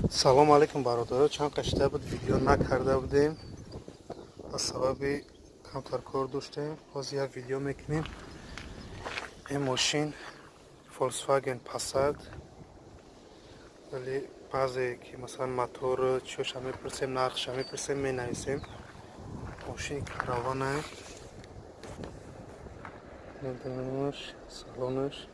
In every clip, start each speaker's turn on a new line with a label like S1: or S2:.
S1: Салому алейкум, бародаро. Чанд қашта буд, видео накарда будем, ба сабаби камтар кор доштем. Ҳозир як видео мекунем. Ин мошин Volkswagen Passat, вале баъзе ки, масалан, мотор чиёша мепурсем, нархша мепурсем, менависем. Мошини каравана, салонаш.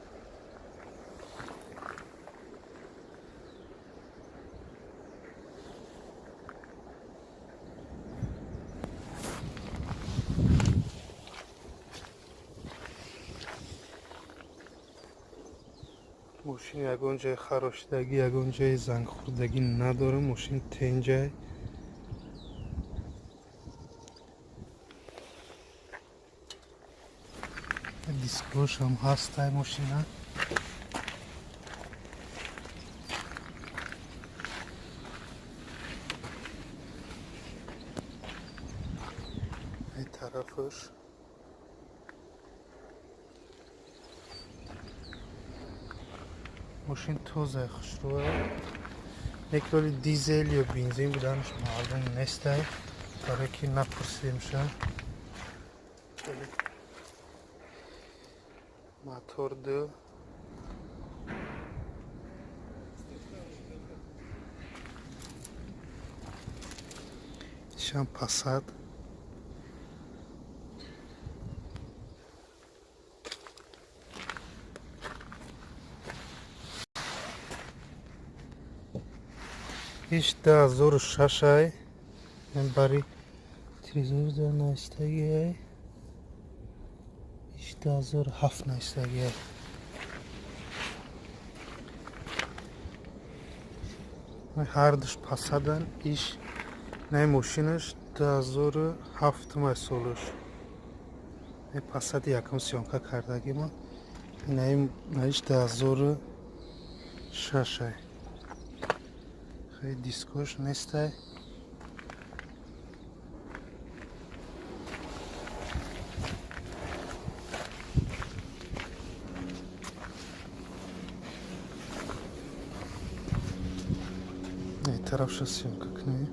S1: Мошин ягон ҷои харошидагӣ, ягон ҷои зангхӯрдагӣ надорам. Мошин тенҷай. Дискошам ҳастай мошина. Ай тарафаш мошин тозай, хушрӯа. Лекин дизел ё бензин буданаш маълум нестай, барое ки напурсидемша. Мотор ду. Ишам Passat. Иш 2006-ай, бари тризорда навистагиай. Иш 2007 навистагиай. Ҳардуш Passat-ан. Иш най мошинаш 2007-май солаш. Passat-и якум съёмка кардагима. Наиш 2006-ай. Хеле дискош нестай. Тарафша съёмка кунем.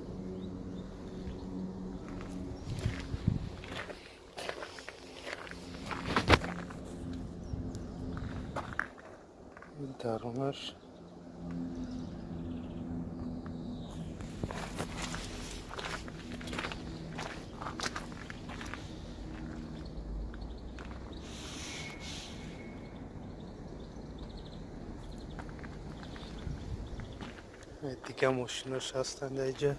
S1: Дарунаш. Дига мошинош ҳастанд айҷа.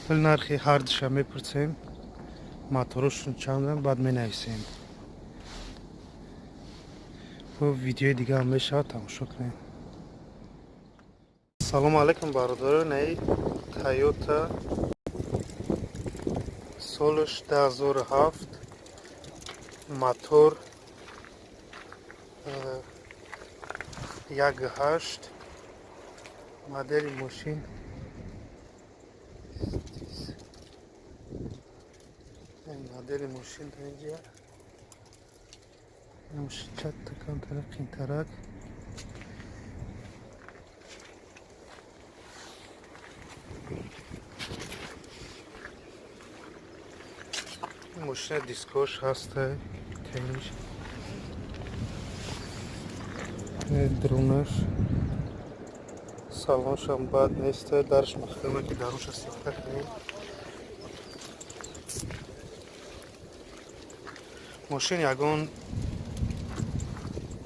S1: Вале нархи ҳардуша мепурсем, моторошон чандам, баъд менависем. Бо видеои дигаам мешавад, тамошо кунем. Салому алайкум, бародаро. Наи Тойота, солаш 2007, мотор 1,8, модели мошин инҷа чатта камтара қинтарак. Мошина дискош ҳастай, тенҷ. Дурунаш, салоншам бад нестай. Дарш маҳкама, ки дарунша съёмка кунем. Мошин ягон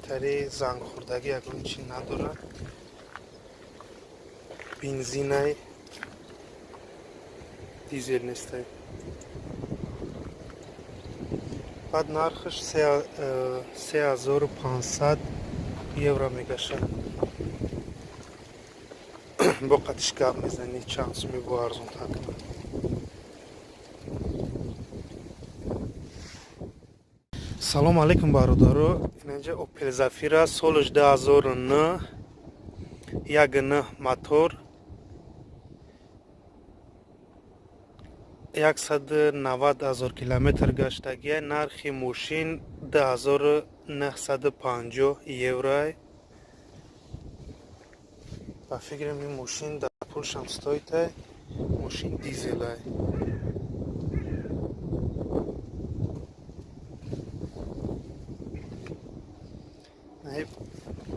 S1: тари зангхӯрдагӣ, ягон чи надорад. Бензинай, дизел нестай. Баъд нархаш 3500 евро мегашад. Бо қатиш гап мезанӣ, чанд суми бо арзонтар кунад. Салому алейкум, бародаро. Инҷа Opel Zafira, солаш 2009, 1,9 мотор. 190 ҳазор километр гаштагия. Нархи мошин 2950 евро. Ба фикрам, ин мошин дар пулшам стоит ай. Мошин дизелай.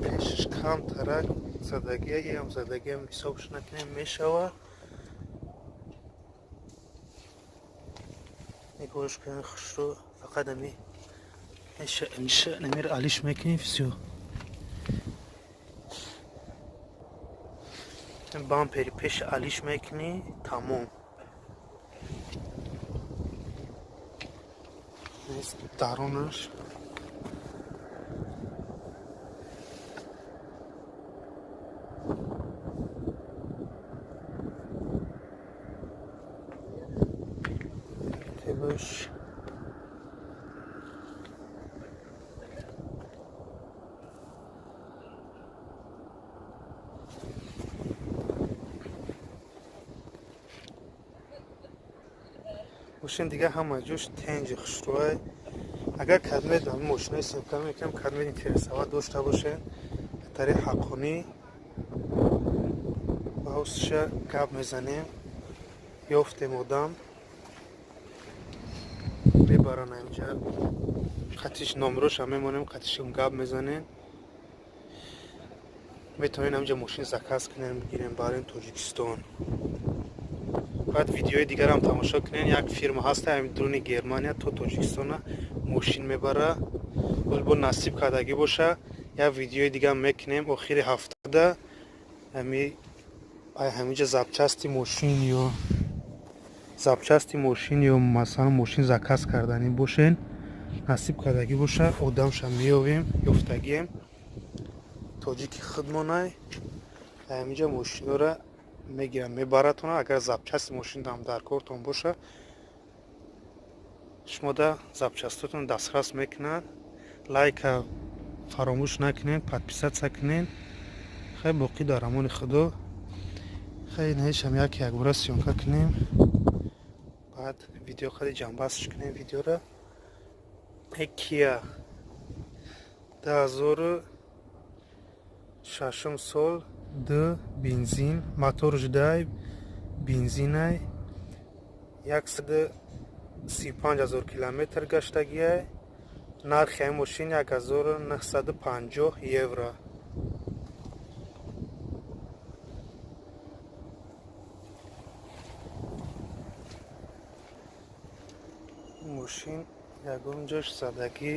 S1: Пешаш камтарак задагия, иам задагиам ҳисобш накунем, мешава. Нигоҳш кунем, хушрӯ. Фақат ами намир алиш мекунем, всё. Бампери пеш алиш мекунӣ, тамом. Дарунаш тебаш. Мошин дига ҳама ҷош тенҷи, хушрӯай. Агар кадмед ҳами мошинаи съёмка мекунам, кадмед интересовать дошта бошед, тариқ ҳаққонӣ баҳосиша гап мезанем. Ёфтем, одам мебаранд инҷа, қатиш номероша мемонем, қатишон гап мезанем. Метавонем ҳаминҷа мошин заказ кунем, бигирем, барем Тоҷикистон. Баъд видеои дигарам тамошо кунем. Як фирма ҳаста, ҳамин дуруни Германия то Тоҷикистона мошин мебара. Бо насиб кардагӣ боша, як видеои дигар мекунем охири ҳафтада. Ҳаминҷа запчасти мошин ё масалан мошин заказ карданӣ бошен, насиб кардагӣ боша, одамша меёвем. Ёфтагием, тоҷики худмонай. Ҳаминҷа мошинора мегирам, мебаратона. Агар запчасти мошинам дар кортон боша, шумода запчастотон дастрас мекунад. Лайка фаромӯш накунед, подписаться кунед. Хай, боқӣ дар амони Худо. Хай, наишам як якбора съёмка кунем, баъд видео хади ҷамъбастш кунем видеора. Кия, 2006 сол, д бензин, моторш дай бензинай, 135 ҳазор километр гаштагиай. Нархи ҳамин мошин 1950 евро. Мошин ягон ҷош задагӣ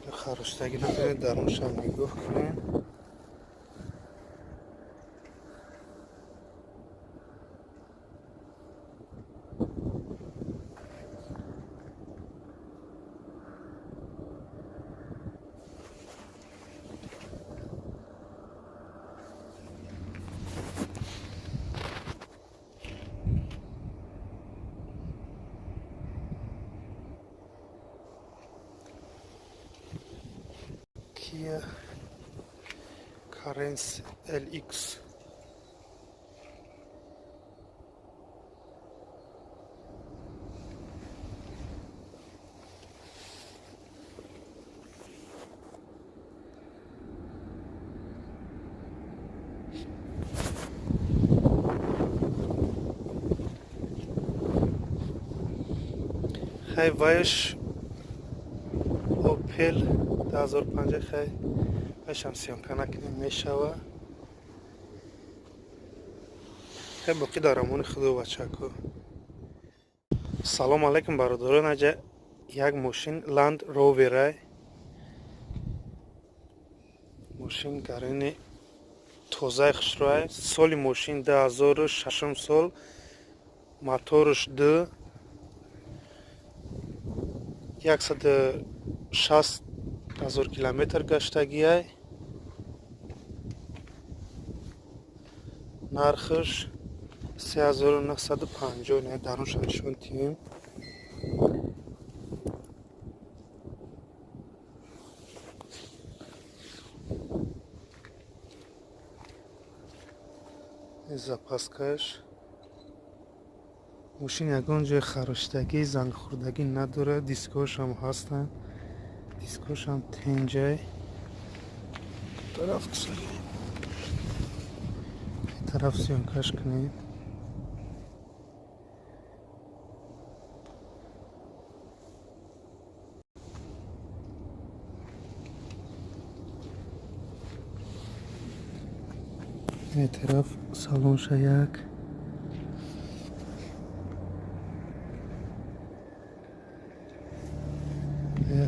S1: ё хароштагӣ надоред. Даруншам нигоҳ кунед. Kia Carens LX. Хай, вайш Opel 2005. Хай, вайшам съёмка накунем, мешава. Хай, боқӣ дар амони Худо, бачако. Салом алайкум, бародарон. Аҷа як мошин Land Rover ай. Мошин гарини тозаи, хушрӯай. Соли мошин 2006 сол, моторш д, 160 ҳазор километр гаштагиай. Нархаш 3950. Дарунша нишон тиҳем. Запаскаш. Мошин ягон ҷои хароштагӣ, зангхӯрдагӣ надорад, дискҳошам ҳастанд, дискҳошам тенҷай. Тараф тараф съёмка ш кунед. Ин тараф салонша як.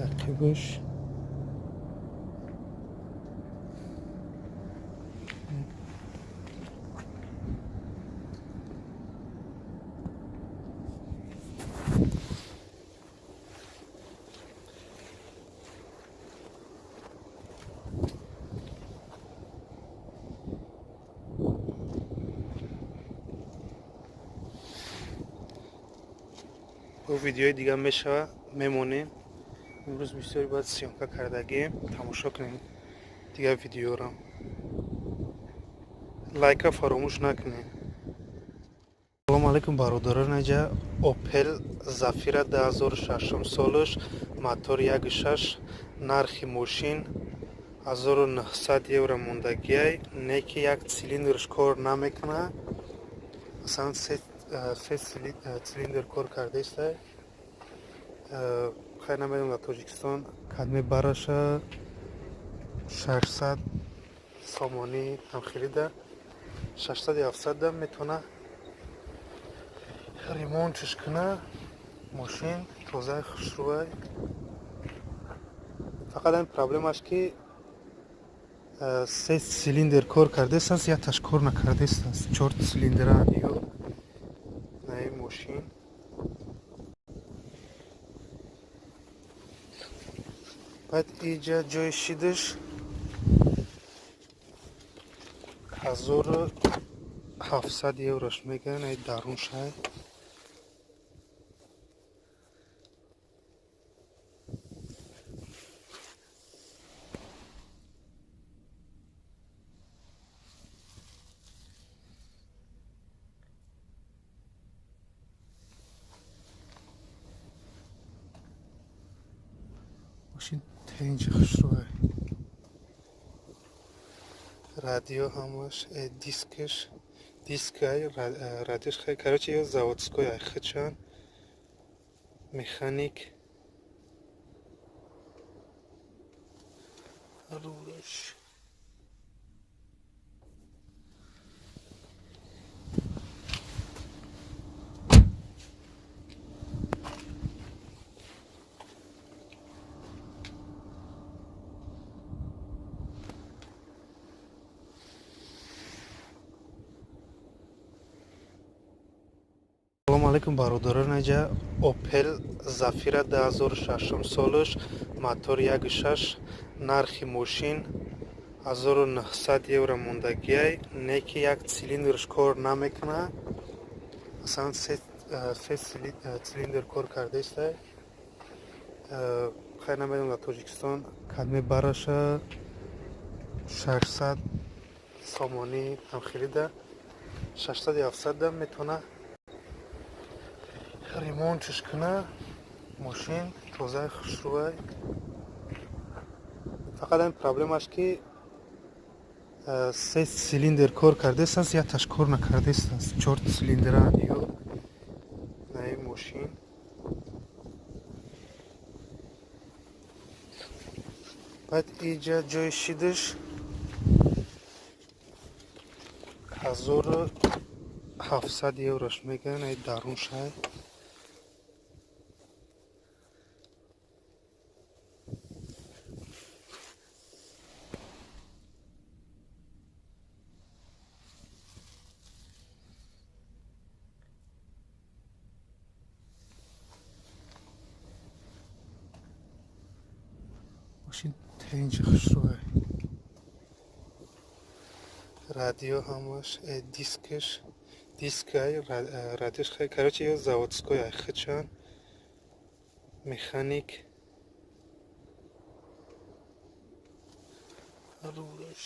S1: Ақибаш. Бо видеои дига мешава, мемонем. Имрӯз бисёре бояд съёмка кардагием, тамошо кунем дигар видеоро. Лайка фаромӯш накунем. Салому алайкум, бародарон, аҷа Опел Зафира 2006 солаш, мотор 1.6, нархи мошин 1900 евро мондагиай, не ки як цилиндрш кор намекунад, масалан се цилиндр кор кардаистай. Хайр, намедонам, дар Тоҷикистон кадме бараша 600 сомонӣ ҳамхелида, 600 700 метавона ремонтш куна. Мошин тозаи, хушрӯай, фақат ҳамин проблемаш, ки се цилиндр кор кардааст, якташ кор накардааст. Чор цилиндра ё наи мошин. Баъд иҷа ҷои шидаш 1700 еврош мегӯянд, ай дарун шай. Мошин тенҷи, хушрӯай, радио ҳамаш, дискаш, дискай радиош, короче, ё заводской ай хичан, механик рулаш. Салому алайкум, бародарон, аҷа Опел Зафира 2006 солаш, мотор 1.6, нархи мошин 1900 евро мондагиай, не ки як цилиндрш кор намекунад, масалан се цилиндр кор кардаистай. Хайр, намедонам, дар Тоҷикистон кадме бараша 600 сомонӣ ҳамхелида, 600 700 метавона ремонтш куна. Мошин тозаи, хушрӯай, фақат ҳамин проблемаш, ки се цилиндр кор кардааст, якташ кор накардааст. Чор цилиндра ё наи мошин. Баъд иҷа ҷои шидаш 1700 еврош мегӯянд, ай дарун шай. Мошин тенҷи, хушрӯай, радио ҳамаш, дискаш, дискай радиош, короче, ё заводской ай хичан, механик рулаш.